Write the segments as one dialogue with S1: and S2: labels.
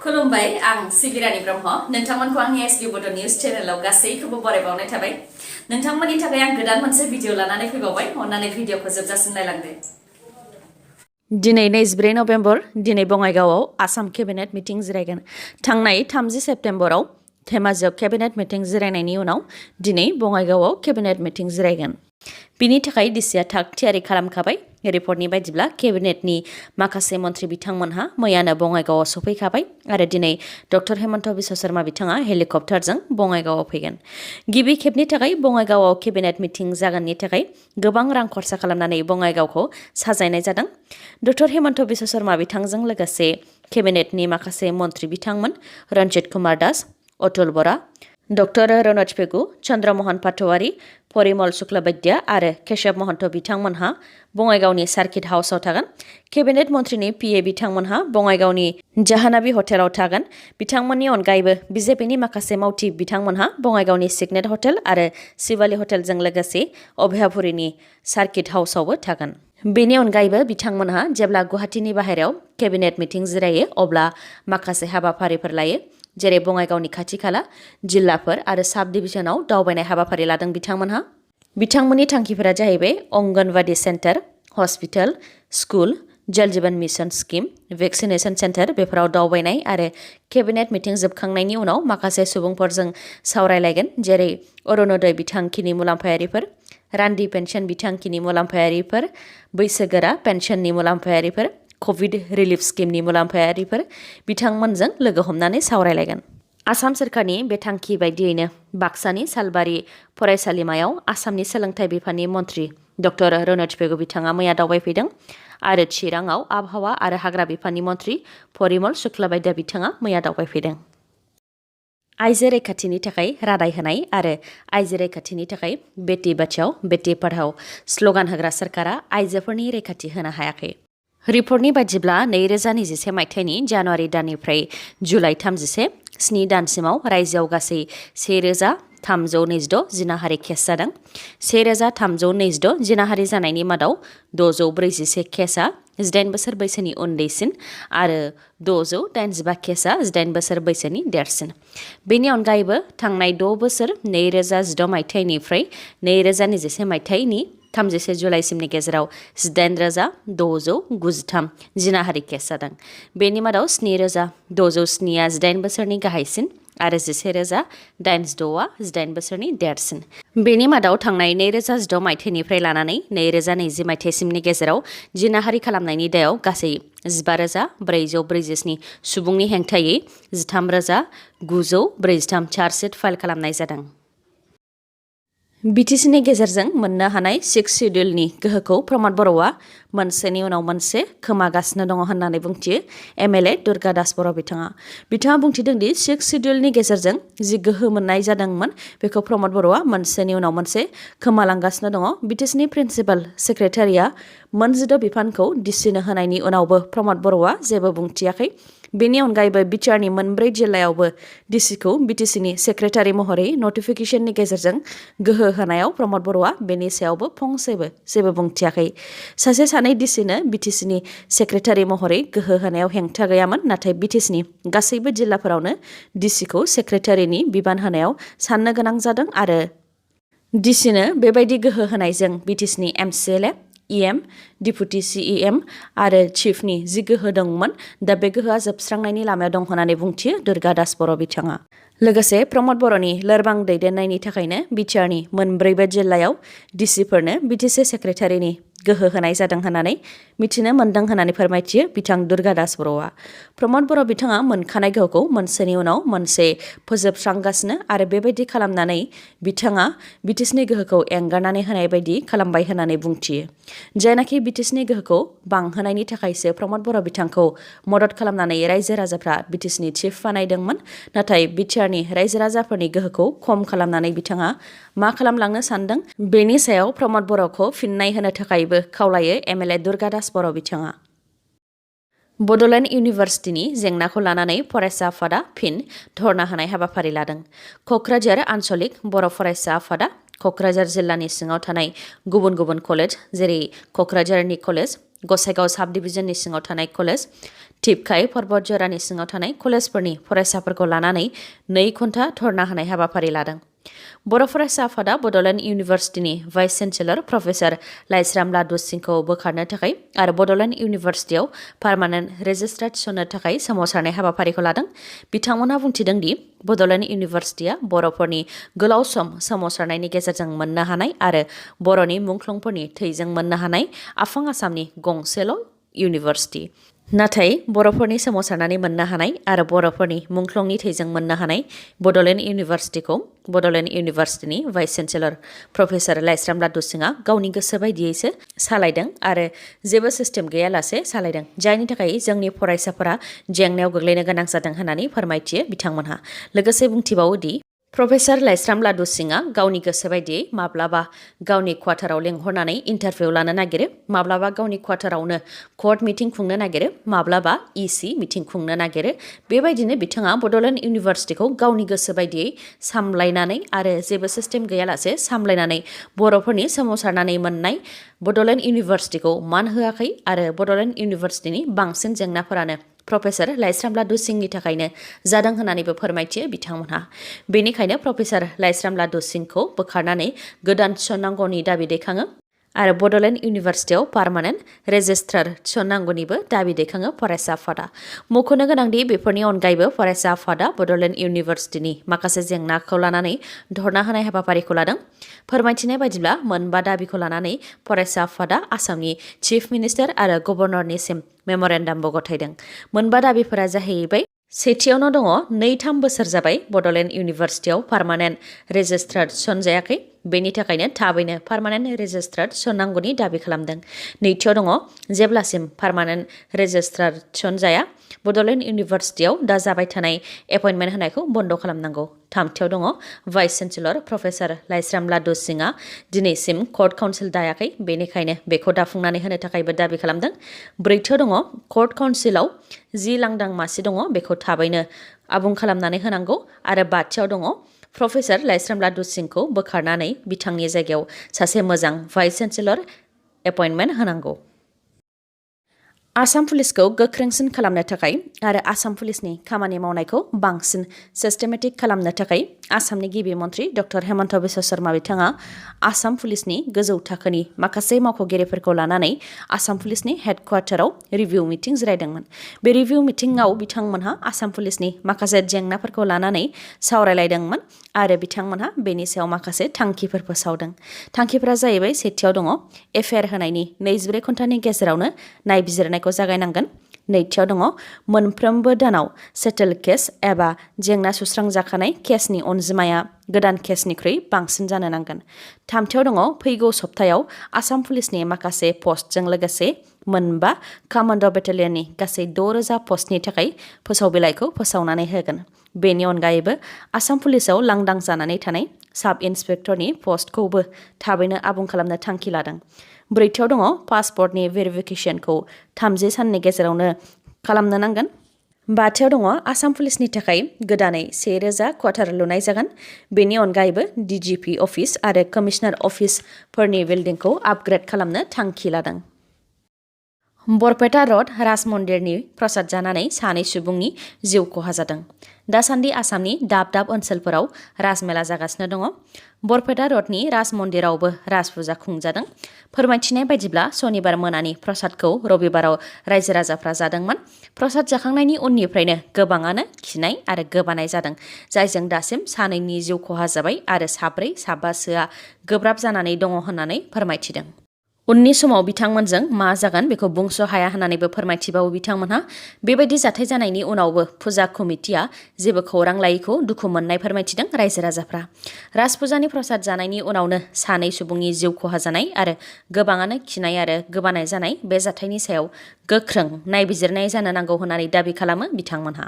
S1: खुलुमबाय आं सिबिरानि ब्रह्म नोंथांमोनखौ आंनि sbbodonews चेनेलाव गासैखौबो बरायबावनाय थाबाय नोंथांमोननि थाखाय आं गोदान मोनसे भिडिअ लानानै फैबावबाय अन्नानै भिडिअखौ जोबजासिम नायलांदो दिनै 24 नभेम्बर दिनै बङाइगावआव आसाम केबिनेट मिटिं जिरायगोन थांनाय 30 सेप्तेम्बराव धेमाजियाव केबिनेट मिटिं जिरायनायनि उनाव दिनै बङाइगावआव केबिनेट मिटिं जिरायगोन बिनि थाखाय डिसिआ थाग थियारि खालामखाबाय रिपर्टनि बायदिब्ला केबिनेटनि माखासे मन्थ्रि बिथांमोनहा मैयानो बङाइगावआव सफैखाबाय आरो दिनै डक्टर हेमन्त बिश्व शर्मा बिथाङा हेलिकप्टारजों बङाइगावआव फैगोन गिबि खेबनि थाखाय बङाइगावआव केबिनेट मिटिं जागोननि थाखाय गोबां रां खरसा खालामनानै बङाइगावखौ साजायनाय जादों डक्टर हेमन्त बिश्व शर्मा बिथांजों लोगोसे केबिनेटनि माखासे मन्थ्रि बिथांमोन रन्जित कुमार दास अतुल बरा डक्टर रनज पेगु चन्द्रमोहन पाटवारी परिमल शुक्लबैद्य आरो केशव महन्त बिथांमोनहा बङाइगावनि सार्किट हाउसआव थागोन केबिनेट मन्थ्रिनि पिए बिथांमोनहा बङाइगावनि जाहानाबी हटेलाव थागोन बिथांमोननि अनगायैबो बिजेपिनि माखासे मावथि बिथांमोनहा बङाइगावनि सिगनेट हटेल आरो शिवाली हटेलजों लोगोसे अभयापुरीनि सार्किट हाउसआवबो थागोन बेनि अनगायैबो बिथांमोनहा जेब्ला गुवाहाटीनि बाहेरायाव केबिनेट मिटिं जिरायो अब्ला माखासे हाबाफारिफोर लायो जेरै बङाइगावनि खाथि खाला जिल्लाफोर आरो साब डिभिजनाव दावबायनाय हाबाफारि लादों बिथांमोननि थांखिफोरा जाहैबाय अंगनवाडी सेन्टार हस्पिटाल स्कुल जल जीवन मिशन स्किम भेक्सिनेशन सेन्टार बेफोराव दावबायनाय आरो केबिनेट मिटिं जोबखांनायनि उनाव माखासे सुबुंफोरजों सावरायलायगोन जेरै अरुणोदय बिथांखिनि मुलाम्फायारिफोर रान्दि पेन्सन बिथांखिनि मुलाम्फायारिफोर बैसोगोरा पेन्सननि मुलाम्फायारिफोर कभिड रिलिफ स्किमनि मुलाम्फायारिफोर बिथांमोनजों लोगो हमनानै सावरायलायगोन आसाम सोरखारनि बे थांखि बायदियैनो बाक्सानि सालबारि फरायसालिमायाव आसामनि सोलोंथाइ बिफाननि मन्थ्रि डक्टर रनज पेगु बिथाङा मैया दावबायफैदों आरो चिराङाव आबहावा आरो हाग्रा बिफाननि मन्थ्रि परिमल शुक्लबैद्य बिथाङा मैया दावबायफैदों आइजो रैखाथिनि थाखाय रादाय होनाय आरो आइजो रैखाथिनि थाखाय बेटी बचाओ बेटी पढ़ाओ स्लगान होग्रा सोरखारा आइजोफोरनि रैखाथि होनो हायाखै रिपर्टनि बायदिब्ला 2021 मायथाइनि जानुवारि दाननिफ्राय जुलाइ 31 7 दानसिमाव रायजोआव गासै 1326 जिनाहारि केस जादों 1326 जिनाहारि जानायनि मादाव 641 केसआ 18 बोसोर बैसोनि उन्दैसिन आरो 685 केसआ 18 बोसोर बैसोनि देरसिन बेनि अनगायैबो थांनाय 6 बोसोर 2016 मायथाइनिफ्राय 2021 मायथाइनि 31 जुलाइसिमनि गेजेराव 8693 जिनाहारि केस जादों बेनि मादाव 7607आ 18 बोसोरनि गाहायसिन आरो 11886आ 18 बोसोरनि देरसिन बेनि मादाव थांनाय 2016 मायथाइनिफ्राय लानानै 2020 मायथाइसिमनि गेजेराव जिनाहारि खालामनायनि दायाव गासै 15447 सुबुंनि हेंथायै 13943 चार्जसिट फाइल खालामनाय जादों बिटिसिनि गेजेरजों मोननो हानाय 6 शिड्युलनि गोहोखौ प्रमद बर'आ मोनसेनि उनाव मोनसे खोमागासिनो दङ होननानै बुंथियो एमएलए दुर्गा दास बर' बिथाङा बुंथिदों दि 6 शिड्युलनि गेजेरजों जि गोहो मोननाय जादोंमोन बेखौ प्रमद बर'आ मोनसेनि उनाव मोनसे खोमालांगासिनो दङ बिटिसिनि प्रिन्सिपाल सेक्रेटारिया मोनजिद' बिफानखौ डिसिनो होनायनि उनावबो प्रमद बर'आ जेबो बुंथियाखै बेनि अनगायैबो बिटिआरनि मोनब्रै जिल्लायावबो डिसिखौ बिटिसिनि सेक्रेटारि महरै नटिफिकेशननि गेजेरजों गोहो होनायाव प्रमद बर'आ बेनि सायावबो फंसेबो जेबो बुंथियाखै सासे सानै डिसिनो बिटिसिनि सेक्रेटारि महरै गोहो होनायाव हेंथा गैयामोन नाथाय बिटिसिनि गासैबो जिल्लाफोरावनो डिसिखौ सेक्रेटारिनि बिबान होनायाव साननो गोनां जादों आरो डिसिनो बेबायदि गोहो होनायजों बिटिसिनि एमसिएलए इएम डिपुटि सिइएम आरो चिफनि जि गोहो दंमोन दा बे गोहोआ जोबस्रांनायनि लामायाव दं होननानै बुंथियो दुर्गा दास बर' बिथाङा लोगोसे प्रमद बर'नि लोरबां दैदेननायनि थाखायनो बिटिआरनि मोनब्रैबो जिल्लायाव डिसिफोरनो बिटिसि सेक्रेटारिनि गोहो होनाय जादों होननानै मिथिनो मोन्दों होननानै फोरमायथियो बिथां दुर्गा दास बर'आ प्रमद बर' बिथाङा मोनखानाय गोहोखौ मोनसेनि उनाव मोनसे फोजोबस्रांगासिनो आरो बेबायदि खालामनानै बिथाङा बिटिसिनि गोहोखौ एंगारनानै होनाय बायदि खालामबाय होननानै बुंथियो जायनाखि बिटिसिनि गोहोखौ बांहोनायनि थाखायसो प्रमद बर' बिथांखौ मदद खालामनानै रायजो राजाफ्रा बिटिसिनि चिफ बानायदोंमोन नाथाय बिटिआरनि रायजो राजाफोरनि गोहोखौ खम खालामनानै बिथाङा मा खालामलांनो सानदों बेनि सायाव प्रमद बर'खौ फिननाय होनो थाखायबो खावलायो एमएलए दुर्गा दास बर' बिथाङा बड'लेण्ड इउनिभार्सिटिनि जेंनाखौ लानानै फरायसा आफादा फिन धरना होनाय हाबाफारि लादों क'क्राझार आन्चलिक बर' फरायसा आफादा क'क्राझार जिल्लानि सिङाव थानाय गुबुन गुबुन कलेज जेरै क'क्राझारनि कलेज गसाइगाव साब डिभिजननि सिङाव थानाय कलेज टिपकाय पर्बत जरानि सिङाव थानाय कलेजफोरनि फरायसाफोरखौ लानानै 2 घन्टा धरना होनाय हाबाफारि लादों। बर' फरायसा आफादा बड'लेण्ड इउनिभार्सिटिनि भाइस चेन्सेलर प्रफेसर लाइस्राम लादु सिंहखौ बोखारनो थाखाय आरो बड'लेण्ड इउनिभार्सिटियाव पार्मानेन्ट रेजिस्ट्रार थिसननो थाखाय सोमावसारनाय हाबाफारिखौ लादों। बिथांमोनहा बुंथिदों दि बड'लेण्ड इउनिभार्सिटिया बर'फोरनि गोलाव सम सोमावसारनायनि गेजेरजों मोननो हानाय आरो बर'नि मुंख्लंफोरनि थैजों मोननो हानाय आफां आसामनि गंसेल' इउनिभार्सिटि। नाथाय बर'फोरनि सोमावसारनानै मोननो हानाय आरो बर'फोरनि मुंख्लंनि थैजों मोननो हानाय बड'लेण्ड इउनिभार्सिटिखौ बड'लेण्ड इउनिभार्सिटिनि vice chancellor professor Laishram Ladu सिंहआ गावनि गोसो बायदियैसो सालायदों आरो जेबो सिस्टेम गैयालासे सालायदों, जायनि थाखाय जोंनि फरायसाफोरा जेंनायाव गोग्लैनो गोनां जादों होननानै फोरमायथियो बिथांमोनहा। लोगोसे बुंथिबावो दि प्रफेसर लाइस्राम लादु सिंहआ गावनि गोसो बायदियै माब्लाबा गावनि क्वार्टाराव लेंहरनानै इन्टारभिउ लानो नागिरो, माब्लाबा गावनि क्वार्टारावनो कर्ट मिटिं खुंनो नागिरो, माब्लाबा इसि मिटिं खुंनो नागिरो। बेबायदिनो बिथाङा बड'लेण्ड इउनिभार्सिटिखौ गावनि गोसो बायदियै सामलायनानै आरो जेबो सिस्टेम गैयालासे सामलायनानै बर'फोरनि सोमावसारनानै मोननाय बड'लेण्ड इउनिभार्सिटिखौ मान होआखै आरो बड'लेण्ड इउनिभार्सिटिनि बांसिन जेंनाफोरानो प्रफेसर लाइस्राम लादु सिंहनि थाखायनो जादों होननानैबो फोरमायथियो बिथांमोनहा। बेनिखायनो प्रफेसर लाइस्राम लादु सिंहखौ बोखारनानै गोदान थिसननांगौनि दाबि दैखाङो आरो बड'लेण्ड इउनिभार्सिटियाव पार्मानेन्ट रेजिस्ट्रार थिसननांगौनिबो दाबि दैखाङो फरायसा आफादा। मख'नो गोनांदि बेफोरनि अनगायैबो फरायसा आफादा बड'लेण्ड इउनिभार्सिटिनि माखासे जेंनाखौ लानानै धरना होनाय हाबाफारिखौ लादों। फोरमायथिनाय बायदिब्ला मोनबा दाबिखौ लानानै फरायसा आफादा आसामनि चिफ मिनिस्टार आरो गभर्नरनिसिम मेम'रेन्डामबो गथायदों। मोनबा दाबिफोरा जाहैबाय, सेथियावनो दङ 2-3 बोसोर जाबाय बड'लेण्ड इउनिभार्सिटियाव पार्मानेन्ट रेजिस्ट्रार थिसनजायाखै, बेनि थाखायनो थाबैनो पार्मानेन्ट रेजिस्ट्रार थिसननांगौनि दाबि खालामदों। नैथियाव दङ जेब्लासिम पार्मानेन्ट रेजिस्ट्रार थिसनजाया बड'लेण्ड इउनिभार्सिटियाव दा जाबाय थानाय एपइन्टमेन्ट होनायखौ बन्द खालामनांगौ। थामथियाव दङ vice chancellor professor Laishram Ladu सिंहआ दिनैसिम कर्ट काउन्सिल दायाखै, बेनिखायनो बेखौ दाफुंनानै होनो थाखायबो दाबि खालामदों। ब्रैथियाव दङ कर्ट काउन्सिलाव जि लांदां मासि दङ बेखौ थाबैनो आबुं खालामनानै होनांगौ आरो बाथियाव दङ प्रफेसर लाइस्राम लादु सिंहखौ बोखारनानै बिथांनि जायगायाव सासे मोजां भाइस चेन्सेलर एपइन्टमेन्ट होनांगौ। आसाम पुलिसखौ गोख्रोंसिन खालामनो थाखाय आरो आसाम पुलिसनि खामानि मावनायखौ बांसिन सिस्टेमेटिक खालामनो थाखाय आसामनि गिबि मन्त्रि डक्टर हेमन्त बिश्व शर्मा बिथाङा आसाम पुलिसनि गोजौ थाखोनि माखासे मावख'गिरिफोरखौ लानानै आसाम पुलिसनि हेडक्वार्टाराव रिभिउ मिटिं जिरायदोंमोन। बे रिभिउ मिटिंआव बिथांमोनहा आसाम पुलिसनि माखासे जेंनाफोरखौ लानानै सावरायलायदोंमोन आरो बिथांमोनहा बेनि सायाव माखासे थांखिफोर फोसावदों। थांखिफोरा जाहैबाय, सेथियाव दङ एफआइआर होनायनि 24 घन्टानि गेजेरावनो नायबिजिरनायखौ जागायनांगोन। नैथियाव दङ मोनफ्रोमबो दानाव सेटेल केस एबा जेंना सुस्रांजाखानाय केसनि अनजिमाया गोदान केसनिख्रुइ बांसिन जानो नांगोन। थामथियाव दङ फैगौ सप्तायाव आसाम पुलिसनि माखासे पस्टजों लोगोसे 4 कामान्ड' बेटालियननि गासै 6000 पस्टनि थाखाय फोसाव बिलाइखौ फोसावनानै होगोन। बेनि अनगायैबो आसाम पुलिसाव लांदां जानानै थानाय साब इन्सपेक्टरनि पस्टखौबो थाबैनो आबुं खालामनो थांखि लादों। ब्रैथियाव दङ पासपर्टनि भेरिफिकेसनखौ 30 साननि गेजेरावनो खालामनो नांगोन। बाथियाव दङ आसाम पुलिसनि थाखाय गोदानै 1000 क्वार्टार लुनाय जागोन। बेनि अनगायैबो डिजिपि अफिस आरो कमिशनार अफिसफोरनि बिल्डिंखौ आपग्रेड खालामनो थांखि लादों। बरपेटा रड राज मन्दिरनि प्रसाद जानानै 2 सुबुंनि जिउ खहा जादों। दासान्दि आसामनि दाब दाब ओनसोलफोराव राजमेला जागासिनो दङ। बरपेटा रडनि राज मन्दिरावबो राज फुजा खुंजादों। फोरमायथिनाय बायदिब्ला सनिबार मोनानि प्रसादखौ रबिबाराव रायजो राजाफ्रा जादोंमोन। प्रसाद जाखांनायनि उननिफ्रायनो गोबाङानो खिनाय आरो गोबानाय जादों, जायजों दासिम 2नि जिउ खहा जाबाय आरो 4-5सोआ गोब्राब जानानै दङ होननानै फोरमायथिदों। उननि समाव बिथांमोनजों मा जागोन बेखौ बुंस' हाया होननानैबो फोरमायथिबावो बिथांमोनहा। बेबायदि जाथाय जानायनि उनावबो फुजा कमिटिया जेबो खौरां लायैखौ दुखु मोननाय फोरमायथिदों रायजो राजाफ्रा। राज फुजानि प्रसाद जानायनि उनावनो 2 सुबुंनि जिउ खहा जानाय आरो गोबाङानो खिनाय आरो गोबानाय जानाय बे जाथायनि सायाव गोख्रों नायबिजिरनाय जानो नांगौ होननानै दाबि खालामो बिथांमोनहा।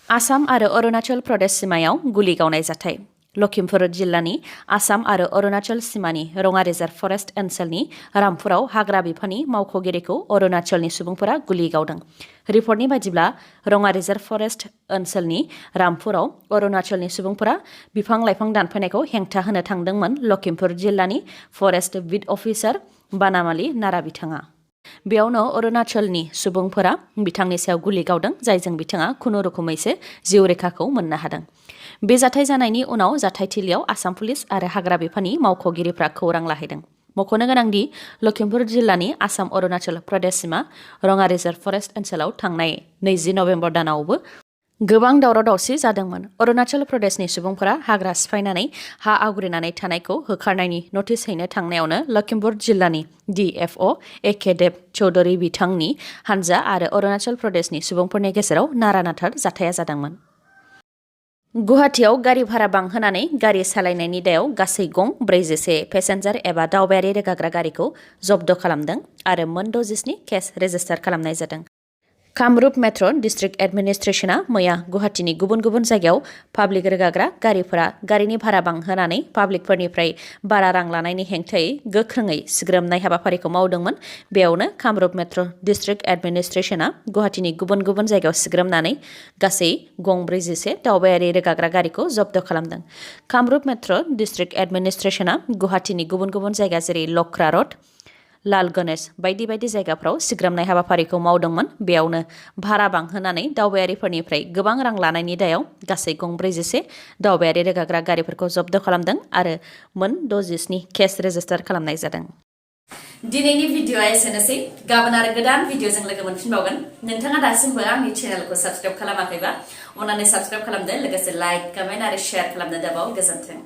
S1: आसाम आरो अरुणाचल प्रदेश सिमायाव गुलि गावनाय जाथाय। लखिमपुर जिल्लानि आसाम आरो अरुणाचल सिमानि रङा रिजार्भ फरेस्ट ओनसोलनि रामपुराव हाग्रा बिफाननि मावख'गिरिखौ अरुणाचलनि सुबुंफोरा गुलि गावदों। रिपर्टनि बायदिब्ला रङा रिजार्भ फरेस्ट ओनसोलनि रामपुराव अरुणाचलनि सुबुंफोरा बिफां लाइफां दानफायनायखौ हेंथा होनो थांदोंमोन। लखिमपुर जिल्लानि फरेस्ट बिट अफिसार बानामालि नारा बिथाङा बेयावनो अरुणाचलनि सुबुंफोरा बिथांनि सायाव गुलि गावदों जायजों बिथाङा खुनुरुखुमैसो जिउ रैखाखौ मोननो हादों। बे जाथाय जानायनि उनाव जाथायथिलियाव आसाम पुलिस आरो हाग्रा बिफाननि मावख'गिरिफ्रा खौरां लाहैदों। मख'नो गोनांदि लखिमपुर जिल्लानि आसाम अरुणाचल प्रदेश सिमा रङा रिजार्भ फरेस्ट ओनसोलाव थांनाय 20 नभेम्बर दानावबो गोबां दावराव दावसि जादोंमोन। अरुणाचल प्रदेशनि सुबुंफोरा हाग्रा सिफायनानै हा आवग्रिनानै थानायखौ होखारनायनि नटिस हैनो थांनायावनो लखिमपुर जिल्लानि DFO एके देब चौधुरी बिथांनि हानजा आरो अरुणाचल प्रदेशनि सुबुंफोरनि गेजेराव नारा-नाथार जाथाया जादोंमोन। गुवाहाटीयाव गारि भारा बांहोनानै गारि सालायनायनि दायाव गासै गं 47 पेसेन्जार एबा दावबायारि रोगाग्रा गारिखौ जब्द खालामदों आरो मोन 67 केस रेजिस्टार खालामनाय जादों। कामरुप मेट्र' डिस्ट्रिक्ट एडमिनिस्ट्रेशना मैया गुवाहाटीनि गुबुन गुबुन जायगायाव पाब्लिक रोगाग्रा गारिफोरा गारिनि भारा बांहोनानै पाब्लिकफोरनिफ्राय बारा रां लानायनि हेंथायै गोख्रोङै सिग्रोमनाय हाबाफारिखौ मावदोंमोन। बेयावनो कामरुप मेट्र' डिस्ट्रिक्ट एडमिनिस्ट्रेशना गुवाहाटीनि गुबुन गुबुन जायगायाव सिग्रोमनानै गासै गं 47 दावबायारि रोगाग्रा गारिखौ जब्द खालामदों। कामरुप मेट्र' डिस्ट्रिक्ट एडमिनिस्ट्रेशना गुवाहाटीनि गुबुन गुबुन जायगा जेरै लख्रा रड, लाल गणेश बायदि बायदि जायगाफ्राव सिग्रोमनाय हाबाफारिखौ मावदोंमोन। बेयावनो भारा बांहोनानै दावबायारिफोरनिफ्राय गोबां रां लानायनि दायाव गासै गं 47 दावबायारि रोगाग्रा गारिफोरखौ जब्द खालामदों आरो मोन 67 केस रेजिस्टार खालामनाय जादों। दिनैनि भिडिअ'आ एसेनोसै। गाबोन आरो गोदान भिडिअ'जों लोगो मोनफिनबावगोन। नोंथाङा दासिमबो आंनि चेनेलखौ साबस्क्राइब खालामाखैबा अन्नानै साबस्क्राइब खालामदो, लोगोसे लाइक, कमेन्ट आरो शेयार खालामनो दाबाव। गोजोन्थों।